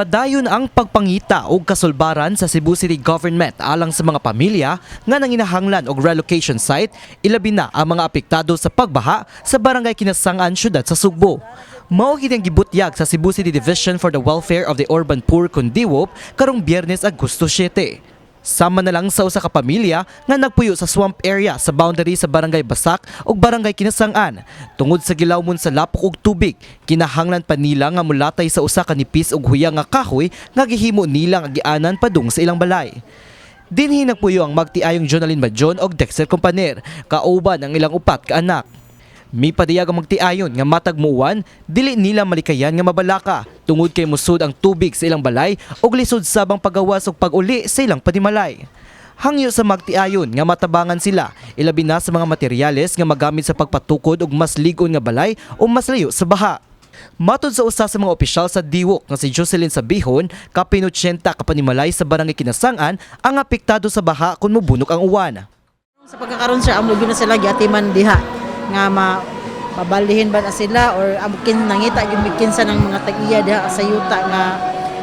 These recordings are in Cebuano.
Padayon ang pagpangita og kasulbaran sa Cebu City Government alang sa mga pamilya nga nanginahanglan og relocation site, ilabi na ang mga apektado sa pagbaha sa Barangay Kinasangan, syudad sa Sugbo. Mao gid ang gibutyag sa Cebu City Division for the Welfare of the Urban Poor kon DIWOP karong Biyernes, Agosto 7. Sama na lang sa usa ka pamilya nga nagpuyo sa swamp area sa boundary sa Barangay Basak ug Barangay Kinasangan. Tungod sa gilawmon sa lapok og tubig, kinahanglan pa nila nga mulatay sa usa ka nipis ug huya nga kahoy nga gihimo nila nga agianan padung sa ilang balay. Dinhi nagpuyo ang magtiayong Jonalyn Majon og Dexter Companer, kauban ang ilang upat ka anak. Mipadayag ang magtiayon nga matag muuwan, dili nila malikayan nga mabalaka tungod kay musud ang tubig sa ilang balay ug lisod sabang pagawas ug pag-uli sa ilang panimalay. Hangyo sa magtiayon nga matabangan sila, ilabi na sa mga materyales nga magamit sa pagpatukod og mas lig-on nga balay o mas layo sa baha. Matod sa usa sa mga opisyal sa DIWOC nga si Jocelyn Sabihon, kapin 80 ka panimalay sa Barangay Kinasangan ang apektado sa baha kung mobunok ang uwan. Sa pagkakaroon, sir, amo gyud na sila giatiman diha nga mabalihin ba na sila or amo kin nangita gyud mi kinsa ng mga tag-iya diha sa yuta nga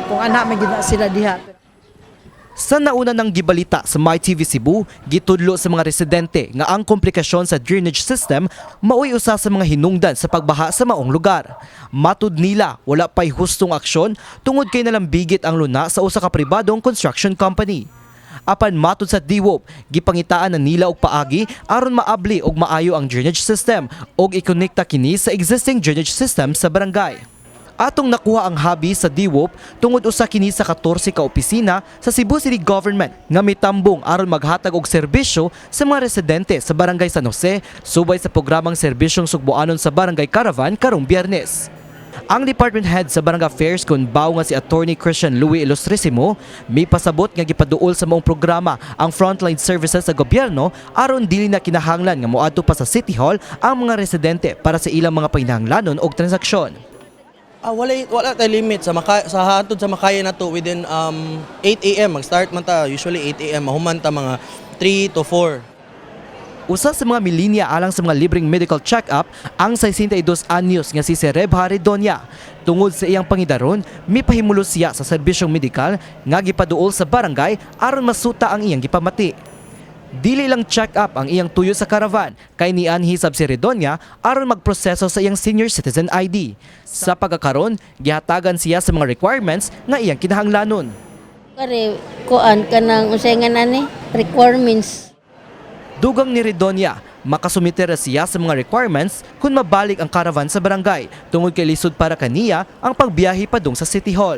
kung ana man gyud na sila diha. Sa nauna ng gibalita sa MyTV Cebu, gitudlo sa mga residente nga ang komplikasyon sa drainage system maoy usa sa mga hinungdan sa pagbaha sa maong lugar. Matud nila, wala pa'y hustong aksyon tungod kay nalambigit ang luna sa usa ka pribadong construction company. Apan matud sa DIWOP, gipangitaan na nila og paagi aron maabli og maayo ang drainage system og ikonekta kini sa existing drainage system sa barangay. Atong nakuha ang habi sa DIWOP tungod usa kini sa 14 ka opisina sa Cebu City Government nga mitambong aron maghatag og serbisyo sa mga residente sa Barangay San Jose subay sa programang serbisyong Sugboanon sa Barangay Caravan karong Biyernes. Ang department head sa Barangay Affairs kon BAW nga si Attorney Christian Louis Ilustrisimo may pasabot nga gipaduol sa maong programa ang frontline services sa gobyerno aron dili na kinahanglan nga moadto pa sa City Hall ang mga residente para sa ilang mga panginahanglanon og transaksyon. Ah, wala tay limit sa hantod sa makaya na to within 8 a.m. Mag-start man ta usually 8 a.m., mahuman ta mga 3 to 4. Usa sa mga milinya alang sa mga libreng medical check-up ang 62 anyos nga si Serebha Redonia. Tungod sa iyang pangidaron, mipahimulos siya sa serbisyong medikal nga gipaduol sa barangay aron masuta ang iyang gipamati. Dili lang check-up ang iyang tuyo sa caravan kay nianhi sab si Redonia aron magproseso sa iyang senior citizen ID. Sa pagkakaron, gihatagan siya sa mga requirements nga iyang kinahanglanon. Kare kuan kanang unsay nga nani requirements. Dugang ni Redonia, makasumite ra siya sa mga requirements kung mabalik ang caravan sa barangay tungod kay lisod para kaniya ang pagbiyahe padung sa City Hall.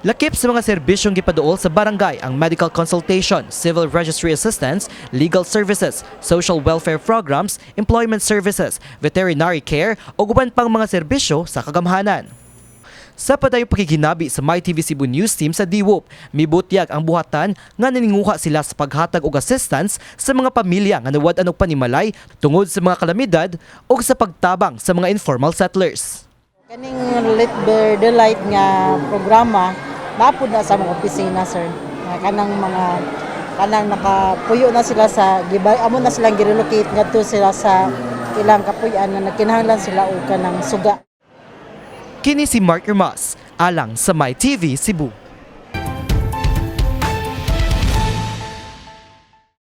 Lakip sa mga serbisyong gipaduol sa barangay ang medical consultation, civil registry assistance, legal services, social welfare programs, employment services, veterinary care ug uban pang mga serbisyo sa kagamhanan. Sa padayong pakiginabi sa MyTV Cebu News Team sa DIWOP, mibutyag ang buhatan nga naninguha sila sa paghatag og assistance sa mga pamilya nga nawad-an og panimalay tungod sa mga kalamidad ug sa pagtabang sa mga informal settlers. Kaning Let Bear the Light nga programa napud na sa mga opisina, sir. Nga kanang mga kanang nakapuyo na sila sa gibay amo na silang girelocate ngadto sila sa ilang kapuy-an na nagkinahanglan sila og kanang suga. Kini si Mark Ermas, alang sa MyTV Cebu.